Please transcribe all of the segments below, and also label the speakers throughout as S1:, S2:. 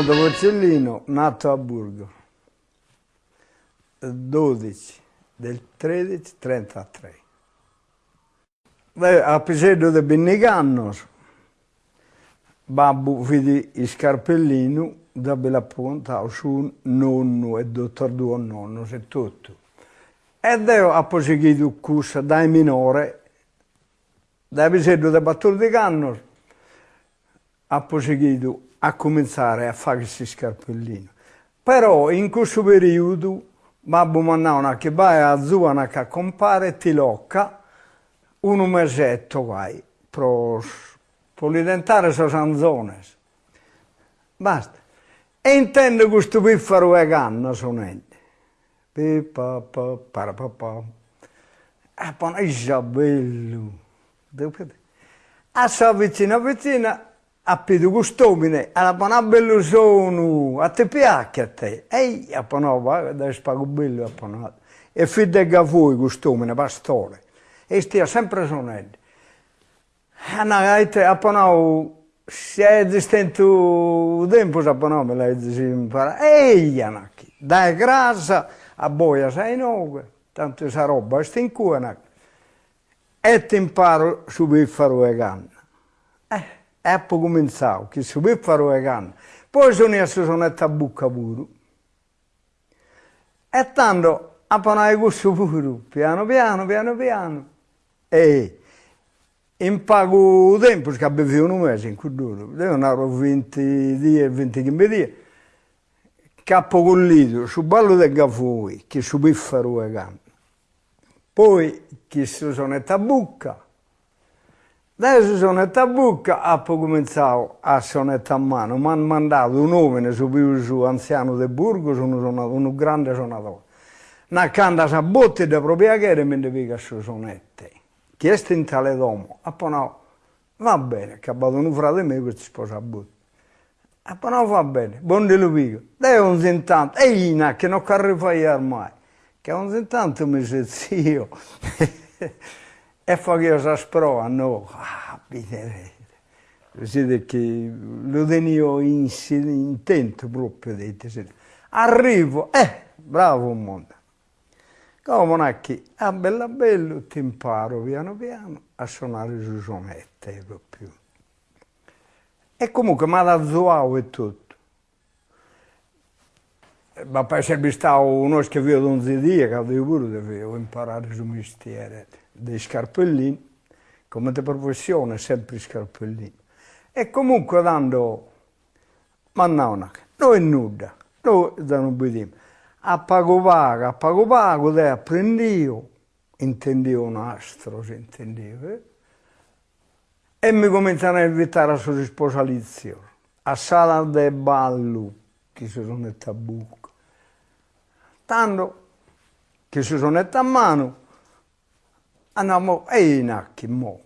S1: Raimondo Vercellino, nato a Burgos, dodici del tredici trentatré. Deo a piseddu de binnigh'annos, babbu fit iscarpellinu, già bi l'apo contau, su nonnu e totos duos nonnos e totu. E deo apo sighidu cussa dae minore, dae piseddu de battordigh'annos apo sighidu a cumintzare a fagher s'iscarpellinu. Però in cussu perìudu babbu m'at nau nachi bae azua nachi a compare Tilocca unu mesetto gai pro pro li tentare sos anzones. Basta. E intendo custu pìfaru 'e canna sonende. Pi pa pa parapapà. Apo nau, issa bellu. A sa vicina vicina apo 'idu cust'omine, apo nau, bellu sonu, a ti piachet? Ei, apo nau, da est pagu bellu, apo nadu. E fit de Gavoi cust'omine, pastore, e istiat sempre sonende. At nau, a ite, apo nau, si aizis tentu tempus, apo nau, mi l'aizis imparadu. Eja, nachi, dae cras abbojas a inoghe, tantu sa roba est in cue, nachi E t'imparo su pìfaru 'e canna. Eh, e apo cumintzau chin su pìfaru 'e canna, poi sonio su sonetto a bucca puru. E tando apo nau cussu puru, pianu pianu, pianu pianu, e in pagu tempus, ca bi fio unu mese in cudd'oru, deo naro vinti dies, vintichimbe dies, ch'apo collidu su ballu de Gavoi chin su pìfaru 'e canna. Poi chin su sonetto a bucca, dae su sonetto a bucca apo cumintzau a sonetto a manu, m'ant mandadu un'omine, su pius antzianu de Burgos, unu sonadore, unu grande sonadore, nat ch'andas a Bottidda pro piaghere mi nde pigas su sonette, chi est in tale domo, apo nau, va bene, ca b'at unu frade meu chi est isposadu a Bottidda, apo nau va bene, bo nde lu pigo, deo onzi intantu, ei nachi no ch'arrivaiat mai, ca onzi intantu mi setzio e faghio sas proas, no, ah bide si chi lu tenio in s'intentu propriu de ite si arrivo, eh bravu Monda, como nachi a bellu a bellu t'imparo pianu pianu a sonare su sonette propriu E comunque m'at azuau e totu. B'apo a esser bistau no est chi fio donzi die, ca deo puru devio imparare su mestiere de iscarpellinu, comente professione sempre iscarpellinu. E comunque tando m'at nau, nachi, no est nudda, nois già nos bidimus. A pagu pagu, a pagu pagu deo aprendio, intendio nastros, intendio E mi comintzan a invitare a sos isposalitzios, a salas de ballu, chin su sonetto a bucca. Tando, chin su sonetto a manu, andamo, ei nachi mo,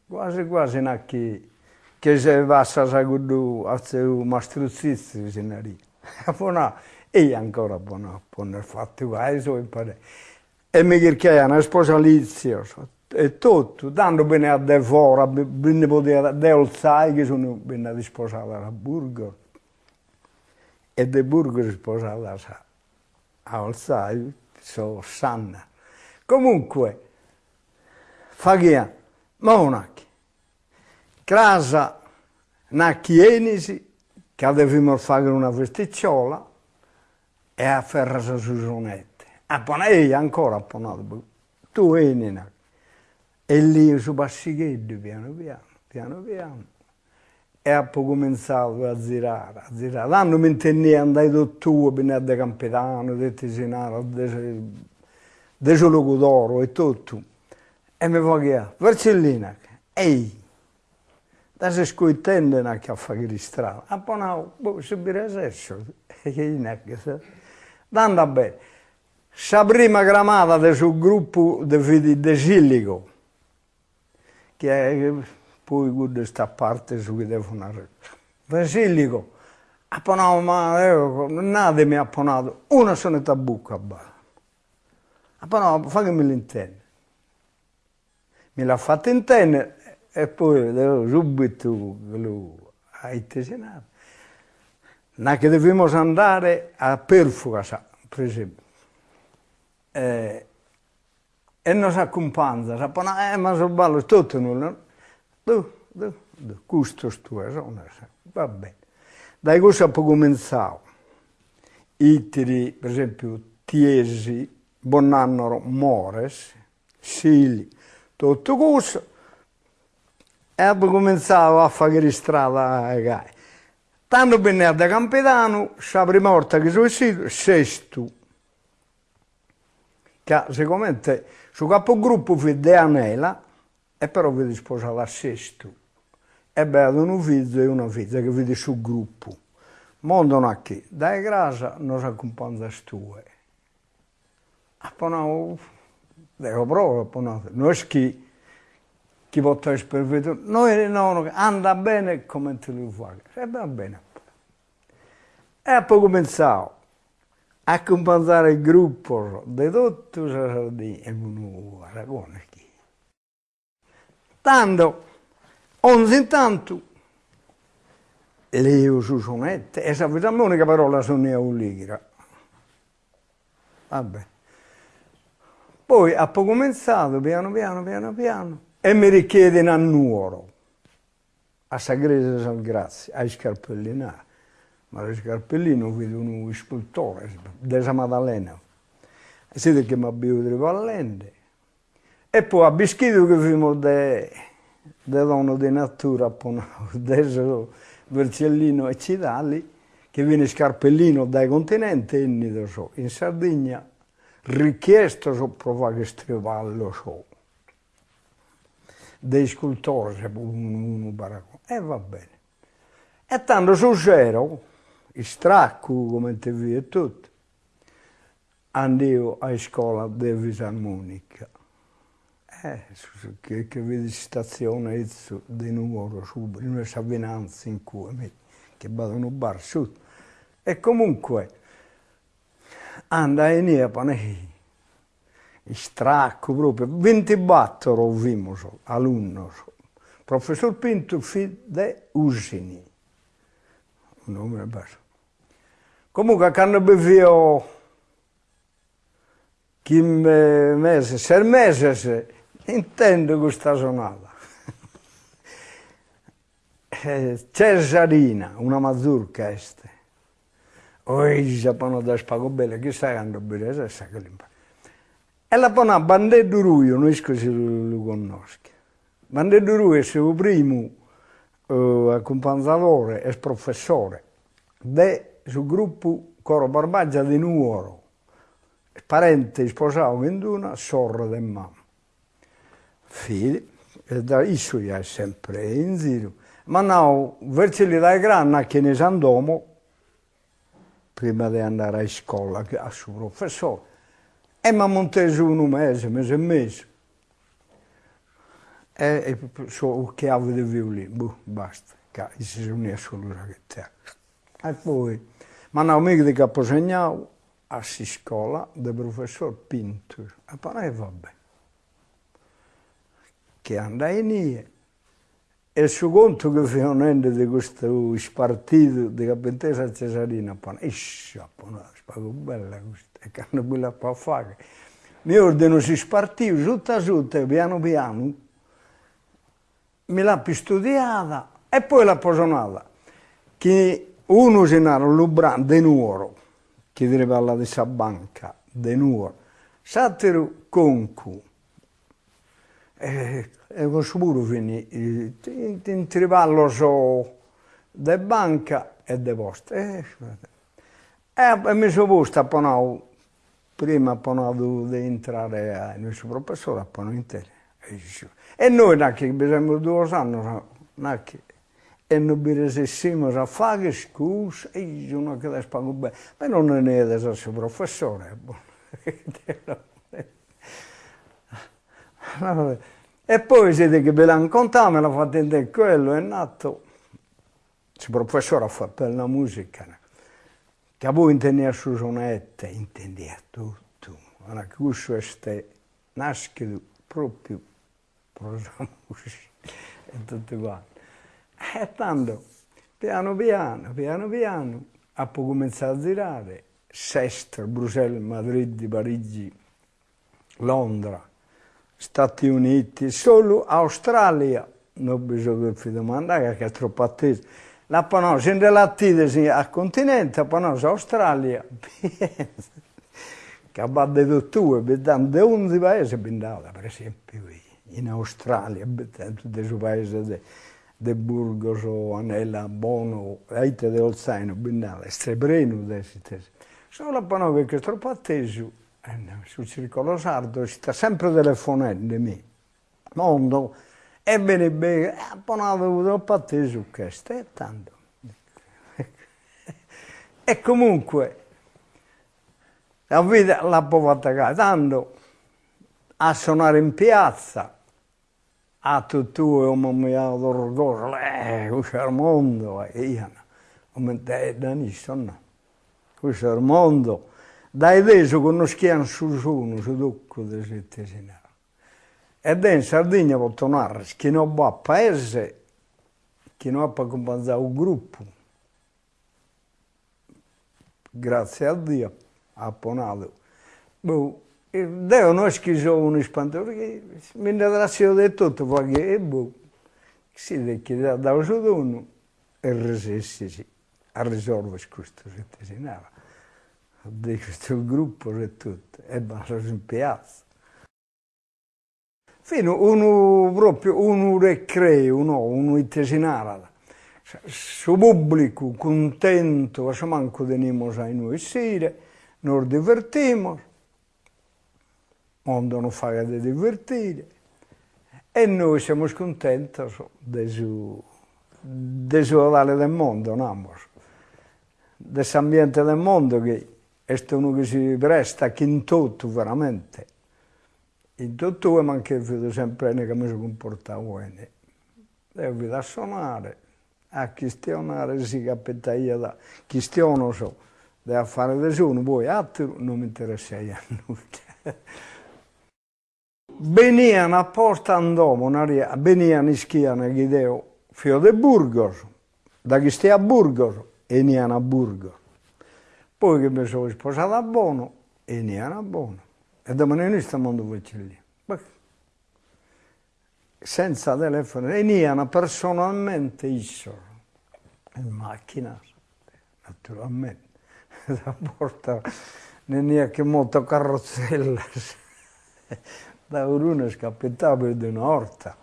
S1: guasi guasi nachi che si passas a cuddu a tziu mastru Tzitzi si nariat. Apo nau, ei ancora apo nau, ponner fatu gai so imparende. E mi chircaian a isposalitzios e totu, tando beniat de fora, bi nde podiat de Olzai chi sun bi nd'at isposadas a Burgos e de Burgos isposadas a Olzai sos Sanna. Comunque faghian, mo nachi, cras nachi 'enis ca devimus fagher una festicciola E aferras su sonete. Apo nau, eja ancora apo nadu, tue 'eni nachi. E leo su passigheddu pianu pianu, pianu pianu, e apo cumintzadu a zirare, a zirare. Tando m'intendian dae totue, bi nd'at de Campidanu, de ite si narat, de de su Logudoro e totu, e mi faghiat, Vercellina, ei Dda ses coitende nachi a fagher istrada. Apo nau, boh, si bi resesso, nachi tando bene. Sa prima cramada de su gruppu de fit de Siligo, chi poi cuddu est a parte su chi devo narrer. De Siligo, apo nau, ma deo, nademi apo nadu, una sonetto a bucca b'at. Apo nau, faghemelu intender. Mi l'at fatu intender e poi deo subitu lu a ite si narat. Nachi devimus andare a Perfugas, pro esempiu, e nos acumpanzas, apo nau, eh ma sos ballos totu nos du du du custos tue sonas, va bene. Dae cussu apo cuminzau, Itiri, per esempiu, Tiesi, Bonnannoro, Mores, Sili, totu cussu, e apo cuminzau a fagher istrada gai. Tando benniat de Campidanu, sa prima 'orta chi so 'essidu, Sestu, ca sigomente su capogruppu fit de Anela e però fit isposadu a Sestu e b'aiat unu fizu e una fiza chi fit su gruppu. Mondo nachi, dae cras nos acumpanzas tue. Apo nau, deo provo, apo nau, no est chi chi potto esser perfetu, no no andat bene comente lu faghes, e va bene. E apo cuminzau a acumpanzare gruppos de totu sa Sardigna, e unu paragone chi Tando, onzi intantu, leo su sonette e sa fisarmonica però la sonia uligra. Va bene. Poi apo cuminzadu pianu pianu pianu pianu e mi richiedin a Nuoro, a sa cresia de sas Gratzias, a iscarpellinare. Ma s'iscarpellinu fit unu iscultore de sa Madalena, s'idet chi m'at biu triballende E poi at bischidu chi fimus de de dono di natura, apo nau, de su Vercellino e Cidali, chi fin iscarpellinos dae continente 'ennidos in Sardigna richiestos pro fagher triballos de iscultores, unu paragone. E va bene. E tando su sero, istraccu comente fio e totu, Andio a iscola de fisarmonica, e chi fit s'istatzione 'etzu de Nuoro subra, inue est sa finanza in cue, mi chi b'at unu bar suta, e comunque andai inie apo nau istraccu propriu, bintibattoro fimus alunnos, professor Pintu fit de Usini, unu Comunque a cando bi fio chimbe meses, ses meses, intendo custa sonada. Cesarina, una mazurca est. Ohi, apo nadu est pagu bella, chissà cando bi resessat a l'imparai. E l'apo nadu a Bandeddu Ruju, no isco si lu connoschet. Bandeddu Ruju est su primu acumpanzadore, est professore de su gruppu Coro Barbagia de Nuoro, est parente isposadu chin d'una sorre de mama. Fit, e da issu ja est sempre in ziru, m'at nau, Vercelli dae cras nachi 'enis a domo prima de andare a iscola a su professore, e m'at muntesu unu mese, mese e mesu E su chiave de violinu, boh, basta, ca isse soniat solu sa chiterra. E poi m'at nau, mi chi t'apo segnau a s'iscola de professor Pintus. Apo nau, e va bene. Che andai inie E su contu chi fio nende de custu ispartidu de chi apo intesu a Cesarina apo nau, issu apo nau, est pagu bella custa, e cando bi l'apo a fagher, mi ordino s'ispartiu suta suta e pianu pianu mi l'apo istudiada e poi l'apo sonada, chi unu si narat Lubran de Nuoro, chi triballat in sa banca de Nuoro, s'ateru Concu E cussu puru fin in triballos de banca e de posta. E mi so postu, apo nau, prima apo nadu de intrare a inue su professore, apo nau interi, e nois nachi bi semus duos annos, nachi e no bi resessimus a fagher cussu, issu nachi est pagu bene, però no nedes a su professore E poi si chi bi l'an contadu, mi l'at fatu intender quello è nato, su professore at fatu bella musica, ca poi intendiat su sonette, intendiat totu, nachi cussu est naschidu propriu pro sa musica e totu quantu. E tando pianu pianu pianu pianu. Apo cumintzadu a zirare, Sestro, Bruxelles, Madrid, Parigi, Londra, Stati Uniti, solu Australia no bi so cherfidu mandare ca ch'est tropu atesu. L'apo nau, si nde l'atides a continente, apo nau s'Australia, ca b'at de totue, bi nd'at de onzi paese bi nd'at, per esempiu in Australia bi nd'at de su paese de de Burgos, Anela, Bono, a ite de Olzai no bi nd'at, est prenu de Solu apo nau chi ch'est tropu atesu E no, su Circolo Sardo istat sempre telefonende mi, Mondo, e beni beni, e apo nadu tropu atesu ch'est, e tando. E comunque sa vida l'apo fata gai, tando a sonare in piazza A totue unu orgogliu, eh cussu est Mondo, faghian, comente ddan issos no, cussu est Mondo, dae tesu connoschian su sonu, su toccu de su ite si narat. E deo in Sardigna poto narrer chi no b'at paese chi no apo acumpanzadu gruppu Gratzie a Dio, apo nadu. Boh, deo no est chi so unu ispantosu, chi mi nde trassio de totu, faghio e boh, si idet chi t'at dadu su donu e resessis a risolver custos, ite si narat, de custos gruppos e totu, e ballos in piazza. Fit unu propriu unu recreu no, unu ite si narat, su pubblicu cuntentu, a su mancu tenimus a inue essire, nos divertimus, Mondo nos faghet divertire e nois semus cuntentos de su de su 'odale de Mondo, namus, de s'ambiente de Mondo chi est unu chi si prestat chin totu veramente In totue m'an cherfidu sempre 'ene ca mi so cumportadu 'ene. Deo fit a sonare, a chistionare si capitaiat chistionos de affares de sonu, poi atteru non m'interessaiat nudda. Benian apposta in domo, naria, benian ischian chi deo fio de Burgos, daghi istia a Burgos, 'enian a Burgos. Poi chi mi so isposadu a Bono, 'enian a Bono. E domani no istat Mondo Vercellino. Beh, senza telefono, 'enian personalmente issos, in macchinas, naturalmente, sa borta no 'eniat chin motocarrozzellas, dae unu est capitadu pius de una 'orta,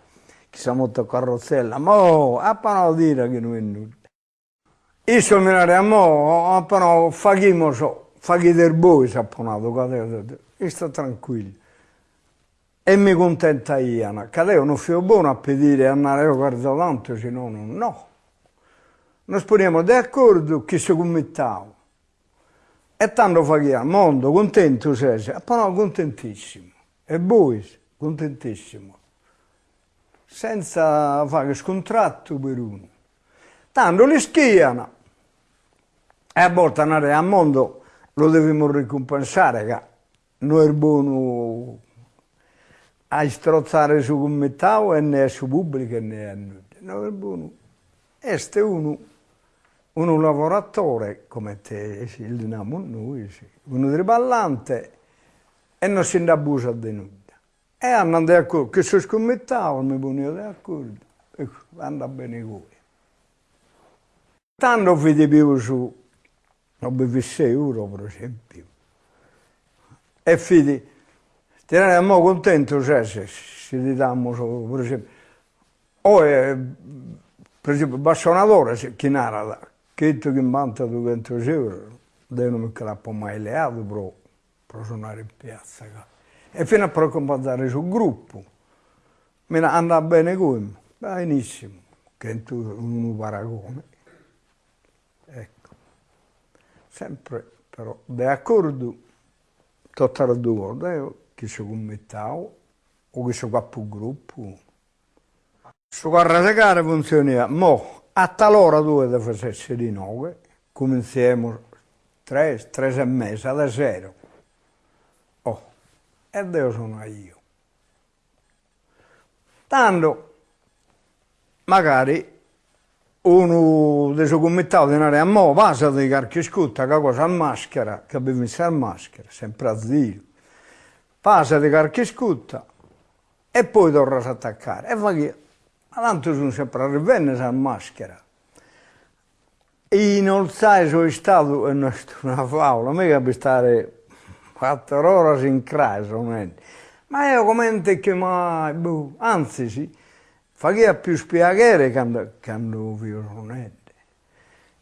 S1: chi sa motocarrozzella, mo apo nadu tira chi no est nudda. Issos mi naraian, mo, apo nadu, faghimus, faghides bois, apo nadu, ca deo isto tranquillu. E mi cuntentaian, ca deo non fio bonu a pedire, a narrer, eo cherzo tantu, si nono, no. Nos poniamus de acordu chin su cumitadu e tando faghian, Mondo, cuntentu ses? Apo nadu, cuntentissimu. E bois? Cuntentissimu. Senza fagher cuntrattu perunu. Tando l'ischian e a bortas naraian a Mondo lu devimus ricumpensare ca no est bonu a istrotzare su cumitadu e ne a su pubblicu e ne a nudda, no est bonu, est unu unu lavoratore, comente li namus nois, unu triballante e non si nd'abusat de nudda. E andan de acordu, chin sos cumitados mi ponio de acordu, ecco, andat bene goi. Tando fit pius, no bi fit s'euro pro esempiu, e fit, ti naraian mo cuntentu ses si ti damus pro esempiu, oe pro esempiu b'at sonadores chi narat chentuchimbanta dughentos euros, deo non mi che l'apo mai leadu pro pro sonare in piazza ca e finas pro acumpanzare su gruppu mi nat andat bene goi benissimu chentu unu paragone ecco sempre però de acordu totas duos deo chin su cumitadu o chin su capugruppu Su carrasegare funtzionaiat, mo a tal'ora tue deves essere inoghe, cumintziemus tres, tres e mesa de sero, oh, e deo sonaio. Tando, magari. Unu de su cumitau ti naraiat, mo pasadi carchi iscuta ca qua sas mascheras, ca bi fin sas mascheras, sempre a ziru, pasadi carchi iscuta e poi torras a attaccare, e faghiat, ma tantu sun sempre arrivende sas mascheras. In Olzai so istadu, e no est una faula, miga a b'istare battor oras in crae sonende, ma eo comente chi mai, boh, anzis faghiat pius piaghere cando cando fio sonende,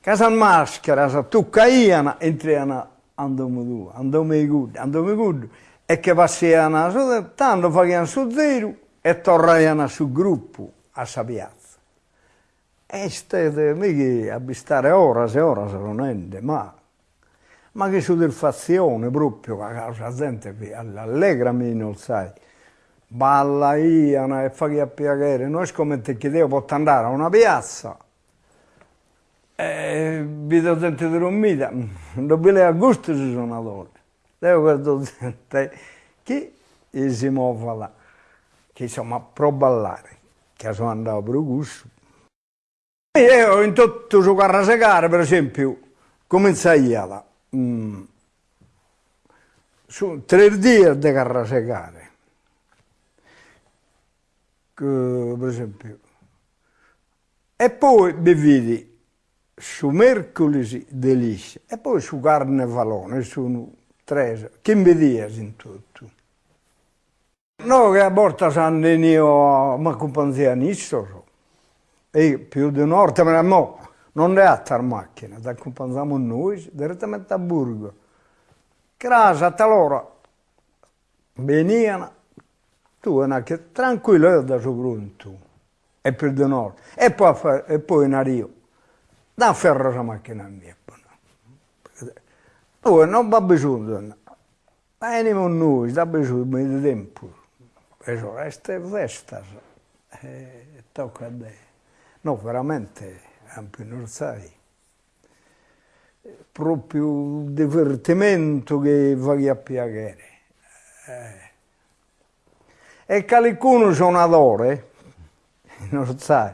S1: ca sas mascheras tuccaian e intraian a domo tua, a domo 'e cuddu, a domo 'e cuddu, e che passian su, tando faghian su ziru e torraian a su gruppu a sa piazza Est mi chi a b'istare oras e oras sonende, ma ma chin soddisfatzione propriu ca sa zente fiat allegra mi in Olzai, ballaian e faghiat piaghere, no est comente chi deo poto andare a una piazza e bido zente drommida, non bi leat gustu su sonadore, deo cherzo zente chi si movat, chi insomma pro ballare, ca so andadu pro cussu. Eo in totu su carrasegare per esempiu comintzaiat su tres dies de carrasegare, per esempiu, e poi bi fit su merculis de liscia e poi su carnevalone, sun tres, chimbe dies in totu. No, che a bortas ando 'enio m'acumpanzian issos, e pius de una 'orta, ma mo non nde 'atas macchina, t'acumpanzamus nois direttamente a Burgos, cras a tal'ora benian, tue nachi tranquillu eo già so prontu, e pius de una 'orta, e poi e poi nario, dd'aferro sa macchina mia, tue non b'at bisonzu 'Enimus nois, at bisonzu meda tempus, est festas e tocat de, no veramente campu in Ortzai, propriu divertimentu chi faghiat piaghere E calicunu sonadore in Ortzai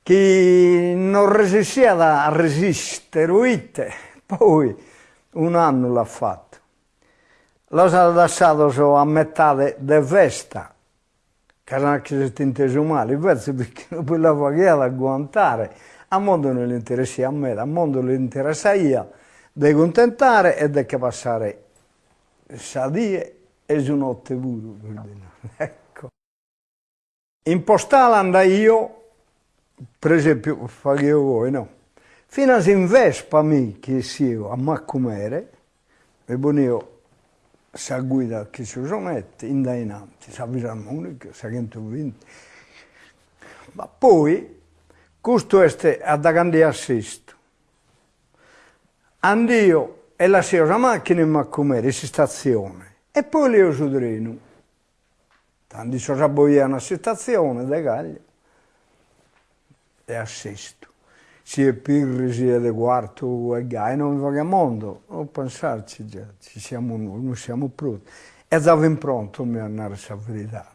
S1: chi non resessiat a resistere o ite, poi un'annu l'at fatu, los at lassados a metade de festa, ca nachi s'est intesu male, invece chi non bi la faghiat a agguantare, a Mondo non l'interessiat meda, a Mondo l'interessaiat de cuntentare e de che passare sa die e su notte puru, ecco. In postale andaio, per esempiu, faghio goi no, finas in Vespa mi chi essio a Macumere, mi ponio sa guida chin su sonette in dae innanti, sa fisarmonica, sa chentuvinti, ma poi custu est a da cando a Sestu Andio e lassio sa macchina in Macumere, in s'istatzione, e poi leo su trenu. Tando issos abboian a s'istatzione de Cagliari e a Sestu. Si est Pirri, si est de Quartu e gai, non mi faghet mondo, non pensarci già, ci siamo noi, noi siamo pronti. E za fin prontos, mi a narrer sa veridade.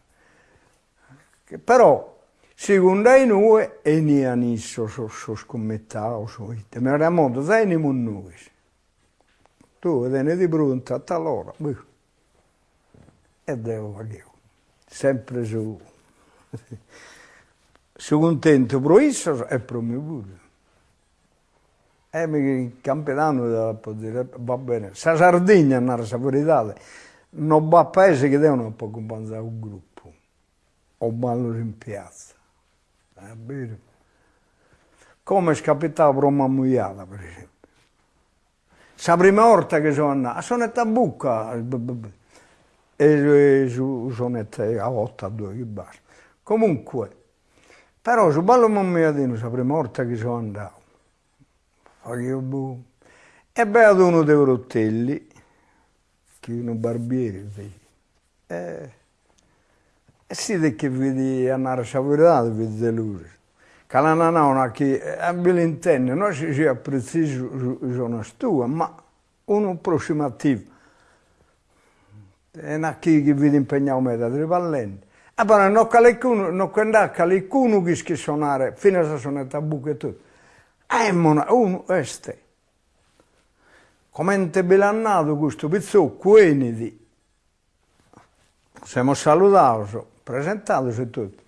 S1: Però segundu a inue 'enian issos sos cumitados o ite, mi naraian Mondo za 'enimus nois, tue tenedi prontu a tal'ora, beh, e deo faghio sempre su su cuntentu pro issos e pro mie puru. E mi chi in Campidanu apo va bene, sa Sardigna a narrer sa veridade no b'at paese chi deo no apo acumpanzadu gruppu o ballos in piazza, a beru. Como est capitadu pro Mamujada per esempiu, sa prima 'orta chi so andadu a sonetto a bucca e su sonette a otto a doighi bassu, comunque Però su ballu mamujadinu sa prima 'orta chi so andau, faghio boh, e b'aiat unu de Orotelli, chi unu barbieri fit, e s'idet chi fit, a narrer sa veridade, fit delusu, ca l'an nau nachi a bi l'intendes, no est chi siat pretzisu su chi sonas tue, ma unu approssimativu, e nachi chi fit impegnau meda triballende. Apo nau, no calicunu, no che nd'at calicunu chi ischit sonare finas a sonete a buca e totu. Emmo, nau, unu est. Comente bi l'at nadu custu pitzoccu 'enit, semus saludados, presentados e totu.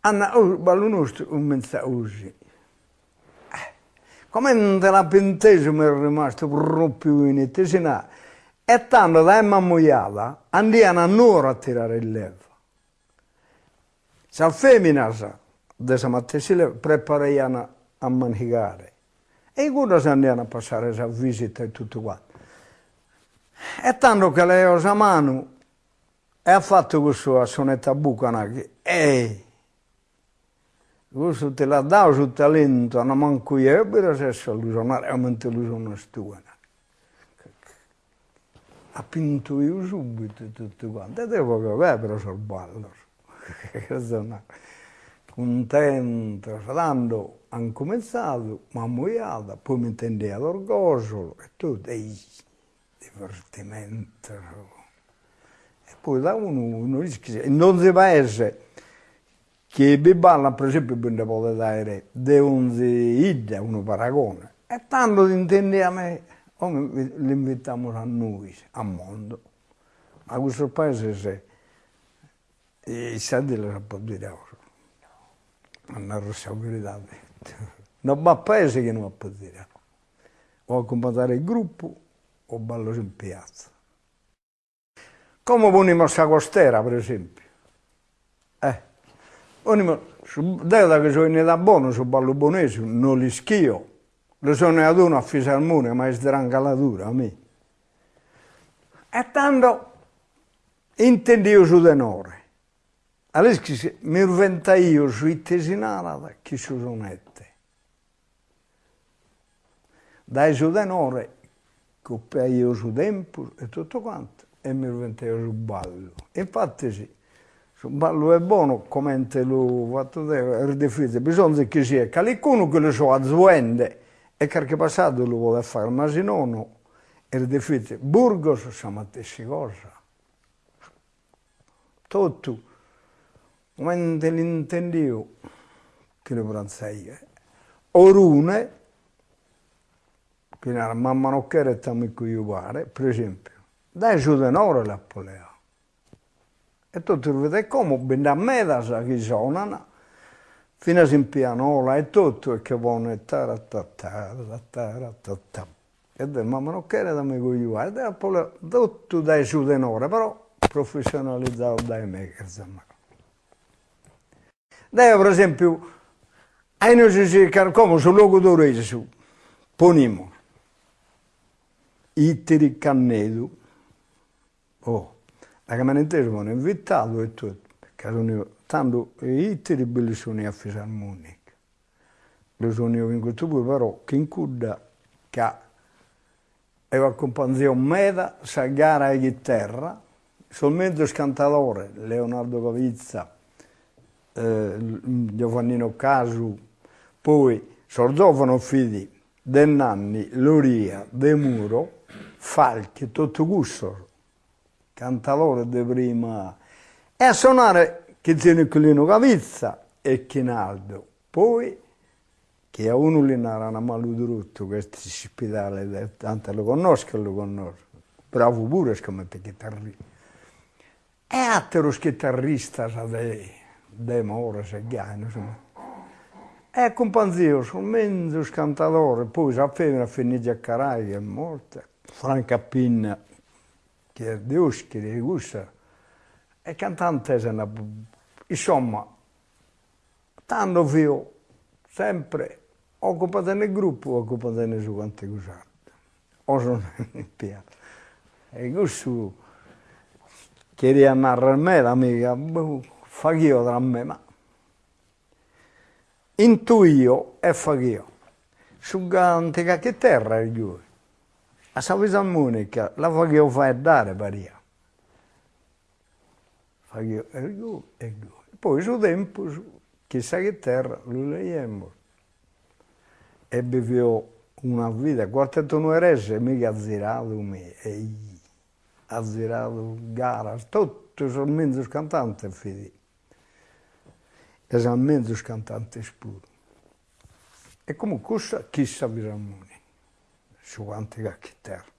S1: At nau, su ballu nostru cumintzat 'osi. Comente l'apo intesu m'est rimastu propriu in ite si narat. E tando dae Mamujada andian a Nuoro a tirare in leva. Sas feminas de sa matessi leva preparaian a manigare e in cuddas andian a passare sa visita e totu quantu. E tando che leio sa manu e at fatu cussu a sonetto a buca nachi ehi Cussu ti l'at dadu su talentu, a mancu jeo bi resesso a lu sonare comente lu sonas tue. Apo intuidu subitu totu cantu e deo faghio gai pro sos ballos, cuntentos, tando an cuminzadu, Mamujada, poi m'intendia Orgosolo e totu, ehi divertimentos, e poi da unu no ischis, in donzi paese chi bi ballat pro esempiu bi nde podet aere de onzi 'idda unu paragone, e tando t'intendia me, como l'invitamus a nois a mondo, ma cussos paeses issa die los apo zirados, a narrer sa veridade, no b'at paese chi no apo ziradu, o acumpanzare gruppu o ballos in piatza. Como ponimus sa costera, pro esempiu, eh ponimus su deo daghi so 'ennidu a Bono su ballu bonesu no l'ischio, lu sonaiat unu a fisarmonia ma isdrangaladura mi. E tando intendio su tenore, a l'ischis m'irventaio su ite si narat chin su sonete. Dae su tenore copiaio su tempus e totu cantu e m'irventaio su ballu. Infatis su ballu 'e Bono comente lu fatto deo est difitzile, bisonzat chi siat calicunu chi lu so azuende e carchi passadu lu podet fagher, ma si nono est difitzile. Burgos sa matessi cosa. Totu, comente l'intendio chi lu prantzaio. Orune, chi narat mamma no cheret a mi cojuare, pro esempiu, dae su tenore l'apo leadu. E totu is vida e como bi nd'at medas chi sonan, finas in pianola e totu, e che ponet taratataratataratatà E deo mamma no cheret a mi cojuare, deo apo leadu totu dae su tenore, però professionalizadu dae me, cherzo narrer. Deo pro esempiu, a inue si si como su logudoresu, ponimus, Itiri Cannedu, oh, daghi m'an intesu m'an invitadu e totu, ca tando Itiri bi lis soniat fisarmonica Lu sonio chin custu puru, però chin cudda ca eo acumpanzio meda sa gara 'e chiterra, sos menzus cantadores, Leonardo Cabitza, Giovannino Casu, poi sos giovanos fit De Nanni, Loria, Demuro, Falchi, totu cussos cantadores de prima e a sonare chin tziu Nicolinu Cabitza e chin Aldo, poi chi a unu li naran malu truttu ca est in s'ispidale de tantu a lu connoscher lu connosco, bravu puru est comente chitarrista, e atteros chitarristas de de Mores e gai, insomma, e acumpanzio sos menzus cantadores, poi sa femina fit Nigia Carai chi est morta, Franca Pinna chi est de Oschiri cussa, e cantantes insomma, tando fio sempre o acumpanzende gruppu o acumpanzende su cantigu sardu, o sonende in piatza, e cussu cheriat narrer meda mi ca boh faghio tra me, ma intuio e faghio su cantigu a chiterra est goi, a sa fisarmonica la faghio faeddare pariat, faghio est goi e goi, poi su tempus chin sa chiterra lu leiemus e bi fio una vida, Quartetto Nuorese mi chi at ziradu mi, ehi, at ziradu garas, totu sos menzus cantantes fit. E sas menzus cantantes puru. E comunque cussa chin sa fisarmonica, su cantigu a chiterra,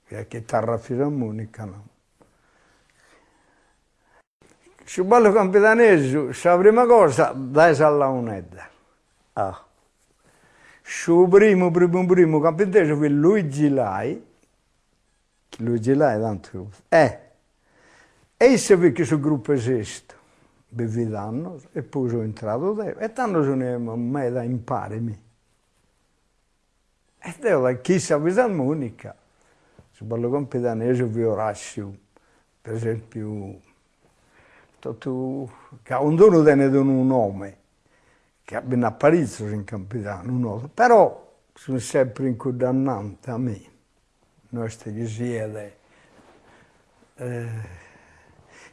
S1: chi a chitarra fisarmonica no. Su ballu campidanesu, sa prima cosa, dae sa launedda. Ah. Su primu primu primu chi apo intesu fit Luigi Lai, Luigi Lai tantu, eh! E isse fit chin su gruppu Esercitu, bi fit annos e poi so intradu deo e tando sonaiamus meda impare mi. E deo da chin sa fisarmonica, su ballu campidanesu fit Orassiu, per esempiu, totu, ca 'onzunu tenet unu nome, ca bi nd'at paritzos in Campidanu, no, però sun sempre in cudda annanta mi, no est chi siet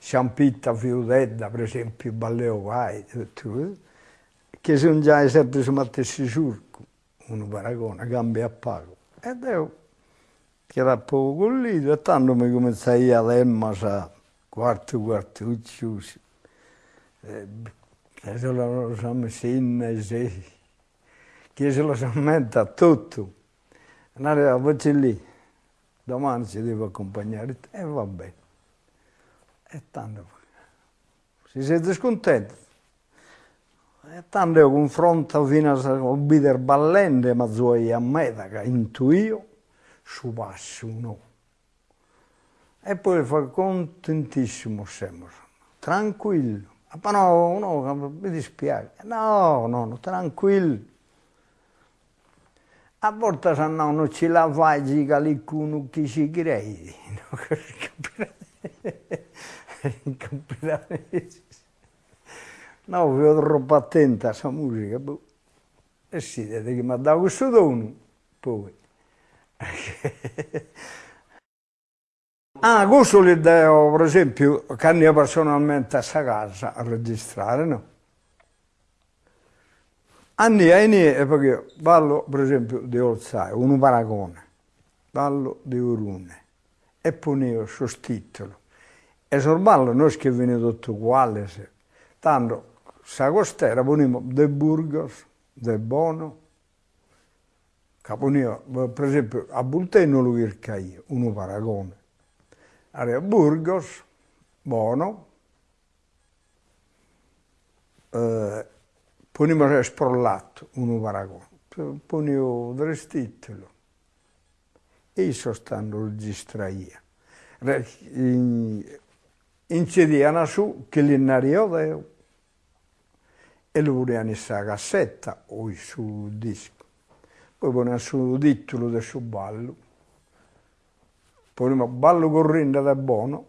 S1: Ciampitta, Fiudedda, per esempiu, Ball'e 'Ogai, totu, chi sun giai sempre su matessi surcu, unu paragone, cambiat pagu, e deo Che l'apo collidu e tando mi comintzaiat temas Quartu Quartucciu, chie si los ammentat totu. Naraiat Porcellì, domani ci devo accompagnare e va bene. E tando Si sezis cuntentos? E tando eo cunfronta finas a los bider ballende m'azuaiat meda ca intuio su passu no. E poi fa contentissimo semus, tranquillu, ma no no mi dispiaghet, no no no tranquillu. A bortas no no ci la faghet calicunu chi si creit, no fio tropu atentu a sa musica, boh, e s'idet chi m'at dadu cussu donu, poi Ah, cussu li deo, pro esempiu, cando 'io personalmente a sa casa a registrare, no. Andio a inie e faghio, ballo pro esempiu de Olzai, unu paragone, ballo de Orune, e ponio sos titulos, e sos ballos no est chi fin totu uguales, tando sa costera ponimus de Burgos, de Bono, Ca ponio, pro esempiu, a Bultei no lu chircaio, unu paragone. Nario Burgos, Bono, ponimus Esporlatu, unu paragone, ponio tres titulos e issos tando registraian. Intzidian su chi lis nario deo E lu ponian in sa cassetta o in su discu. Poi ponian su titulu de su ballu, ponimus ballu currinde de Bono,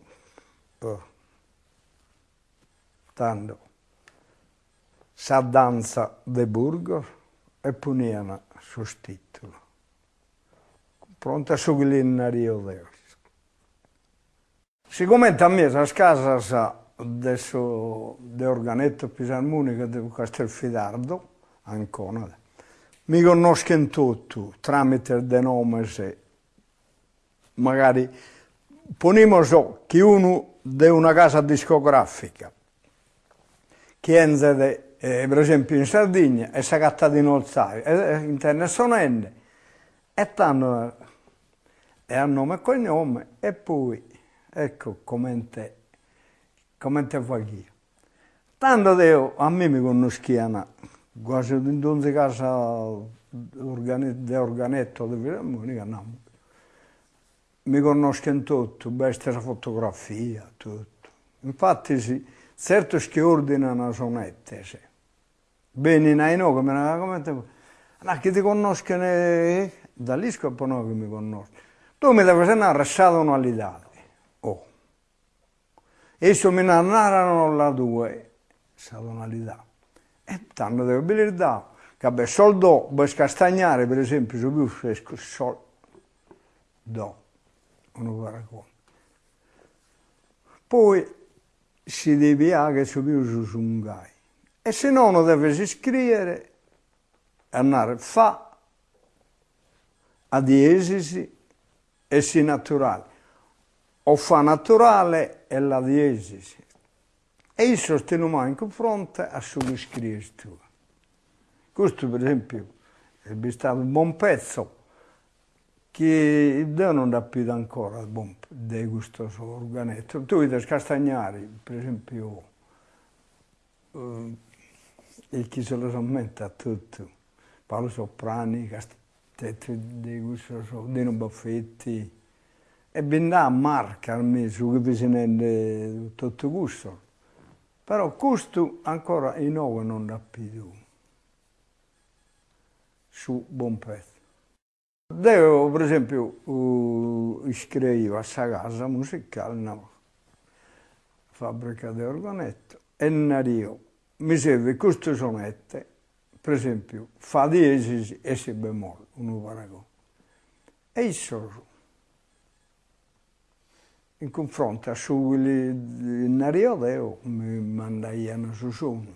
S1: tando sa danza de Burgos e ponian sos titulos, cunfronte a su chi lis nario deo. Sigomente a mie sas casas de su de organetto fisarmonica de Castelfidardo, Ancona, mi connoschen totu tramite de nomes, magari ponimos chi unu de una casa discografica chi 'enzet pro esempiu in Sardigna e s'agattat in Olzai e intendet sonende e tando E a nome e cognome e poi ecco comente comente faghio. Tando deo a mie mi connoschian quasi in donzi casa de organetto o de fisarmonica namo, mi connoschen totu, b'est sa fotografia, totu. Infattis zertos chi ordinan sonettes Benin a inoghe, mi naran, comente, ma chi ti connoschen, da l'isco apo nau chi mi connoschen, tue mi deves narrer sa tonalidade, oh, e issos mi naran, naranola tue sa tonalidade, e tando deo bi lis dao, ca b'est sol do, b'est Castagnare per esempiu su pius est sol do, unu paragone, poi Si ti piaghet su pius sun gai. E si nono deves iscriere a narrer fa a diesis e si naturale o fa naturale e la diesis. E issos ti lu mandant cunfronte a su chi iscries tue. Custu per esempiu est bistadu un bon pezzo chi deo non nd'apo 'idu ancora de custos organettos. Tue 'ides Castagnari per esempiu e chi si los ammentat totu, Paolo Soprani, de cussos, Dino Baffetti, e bi nd'at marcas mi su chi fis nende totu cussos, però custu ancora inoghe non nd'apo 'idu su bon pezzo. Deo pro esempiu iscriio a sa casa musicale, nabo, fabbrica de organetto, e nario, mi servit custu sonette, pro esempiu, fa diesis e si bemolle, unu paragone. E issos, in cunfrontu a su chi lis nario deo, mi mandaian su sonu.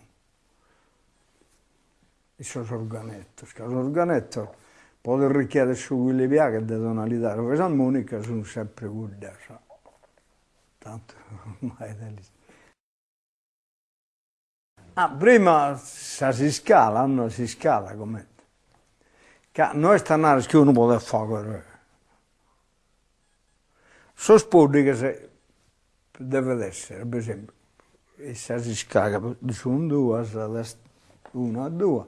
S1: In sos organettos, ca sos organettos poden richieder su chi li piaghet de tonalidade, sas armonicas sun sempre cuddas, tantu ormai de lis. Ah, prima sas iscalas, no, s'iscala comente, ca no est a narrer chi unu podet fagher sos poddighes devet esser, per esempiu, sas iscalas sun duas, una duas,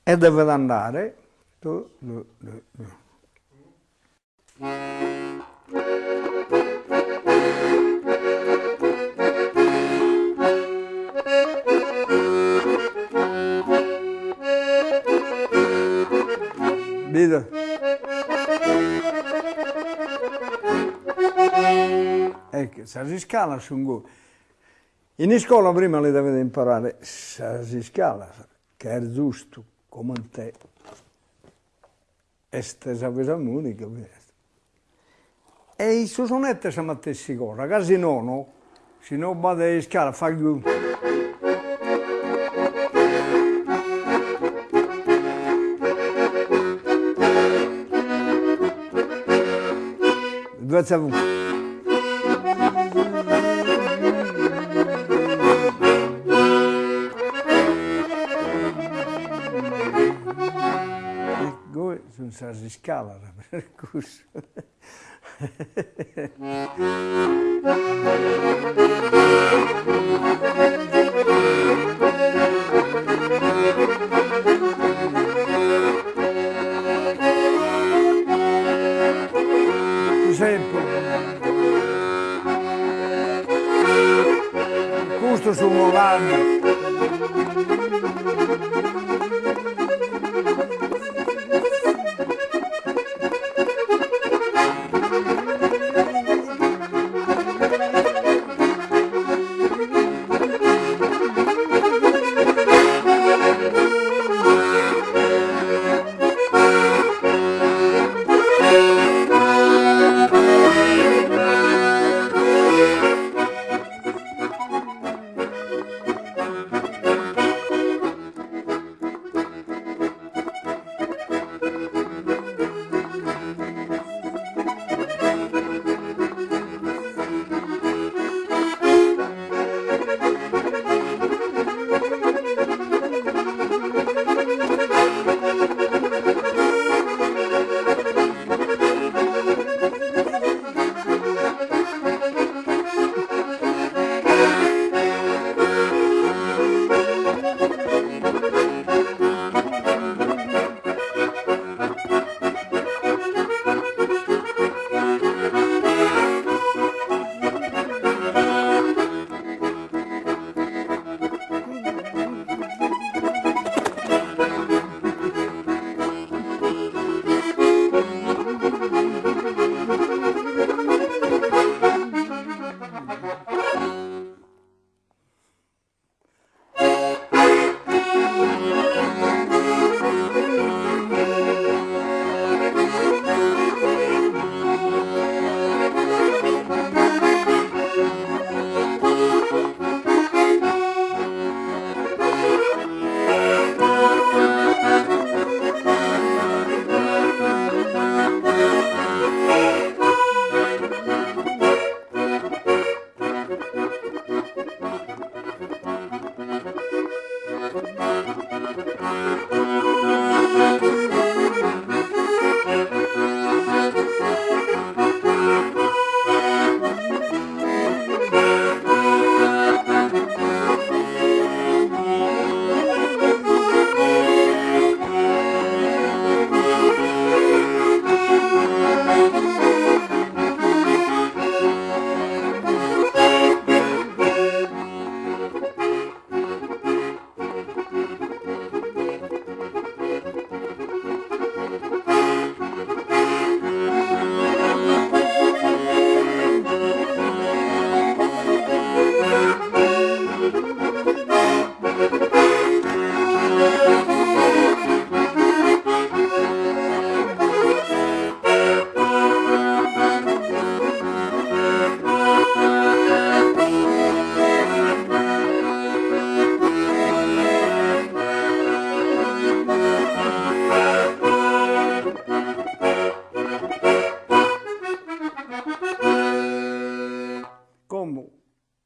S1: e devet andare Bidu? Ecco, sas iscalas sun goi. In iscola prima li devet imparare sas iscalas, ca est giustu comente est sa fisarmonica finas. E in su sonetto est sa matessi cosa, ca si nono, si no b'at iscala faghet Goi sun sas iscalas per cussu. Custos sun 'olande. Como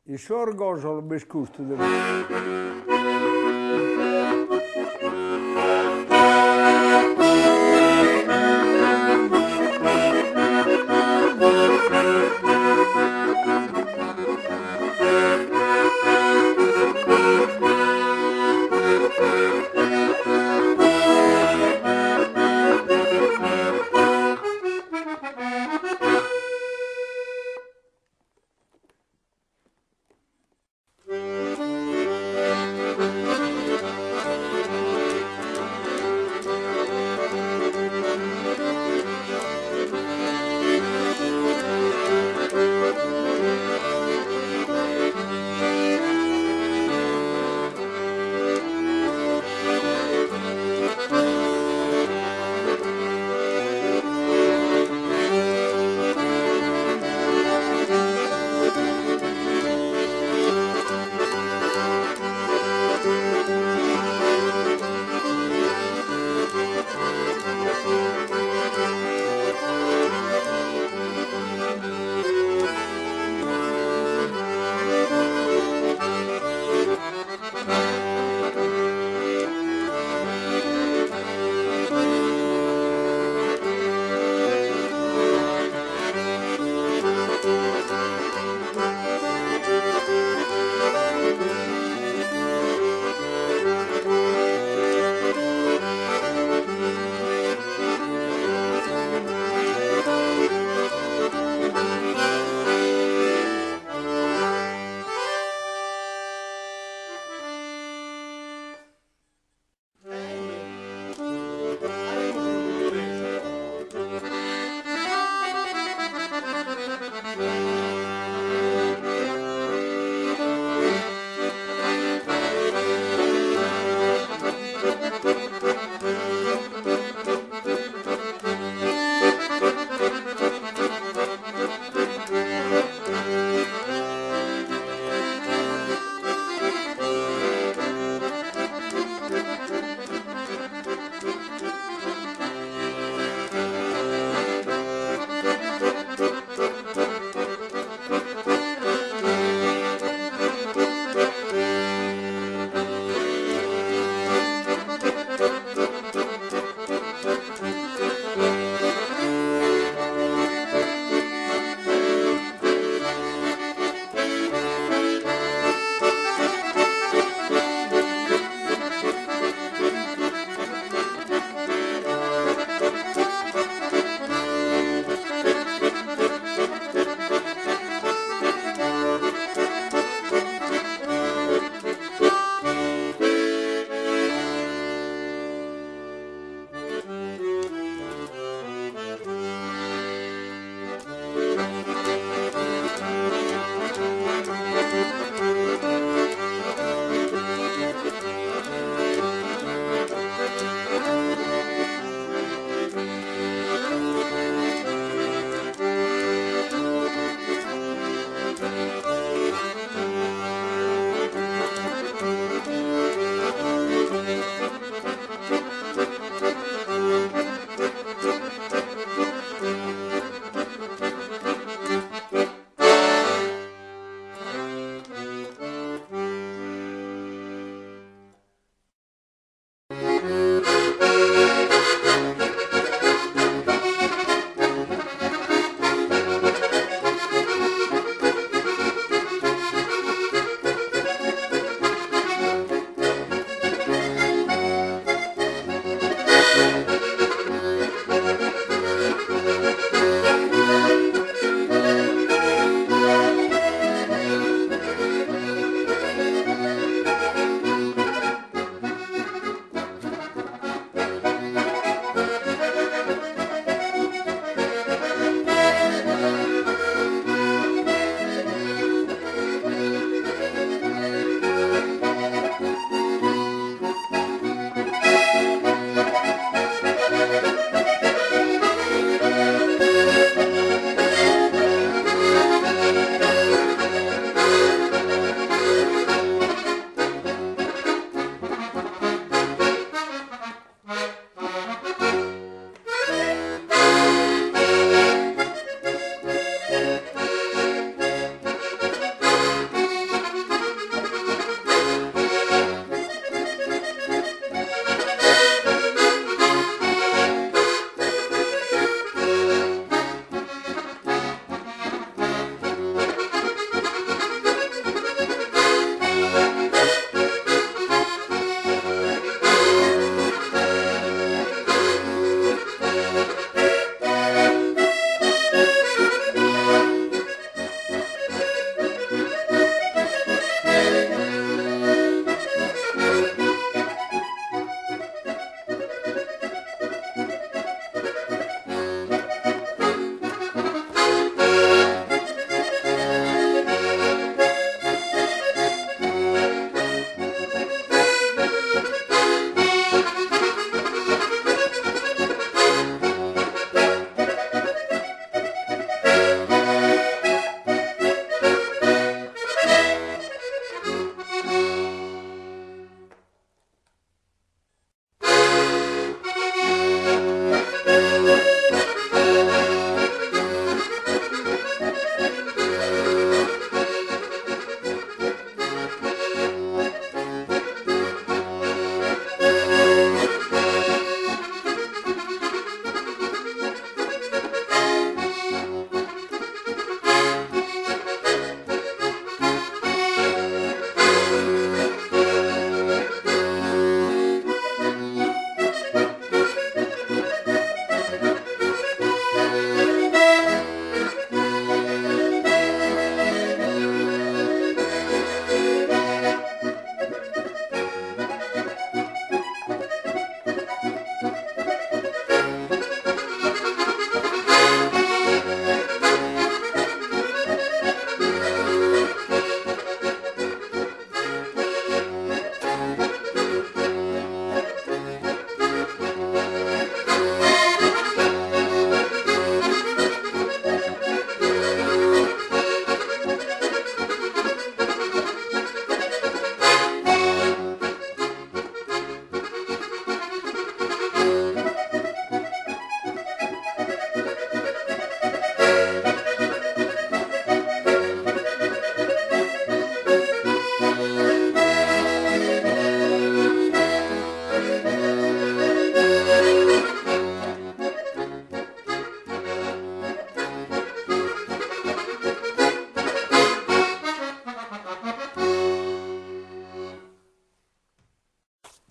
S1: in su Orgosolo b'est custu de.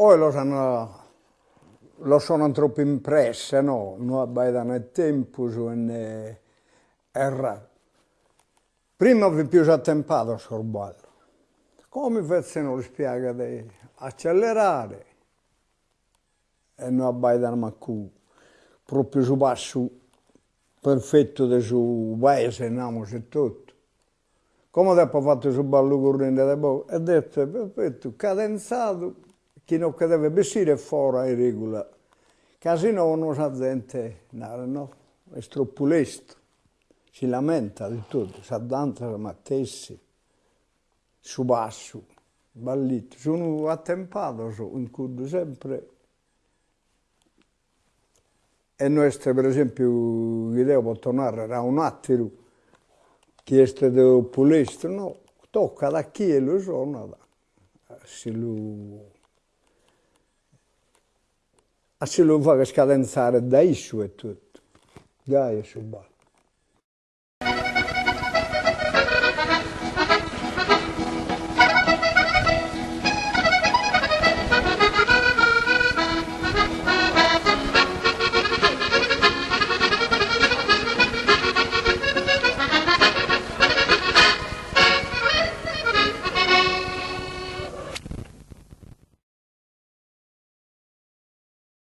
S1: Oe los an los sonan tropu in presse no, no abbaidan ne tempus e ne est raru. Prima fin pius atempados sos ballos, como invece no lis piaghet de accelerare e no abbaidan mancu propriu su passu perfettu de su paese, namus e totu. Como deo apo fatu su ballu currende de pagu e devet esser perfettu, cadenzadu, chi no che devet bessire fora 'e regula, ca si nono sa zente narat no, est tropu lestru, si lamentat e totu, sa danza sa matessi, su passu, ballitu, sun atempados in cuddu sempre E no est per esempiu chi deo poto narrer a un'atteru chi est tropu lestru, no, tocat a chie lu sonat a si lu a si lu fagher cadenzare dae issu etotu, gai est su ballu.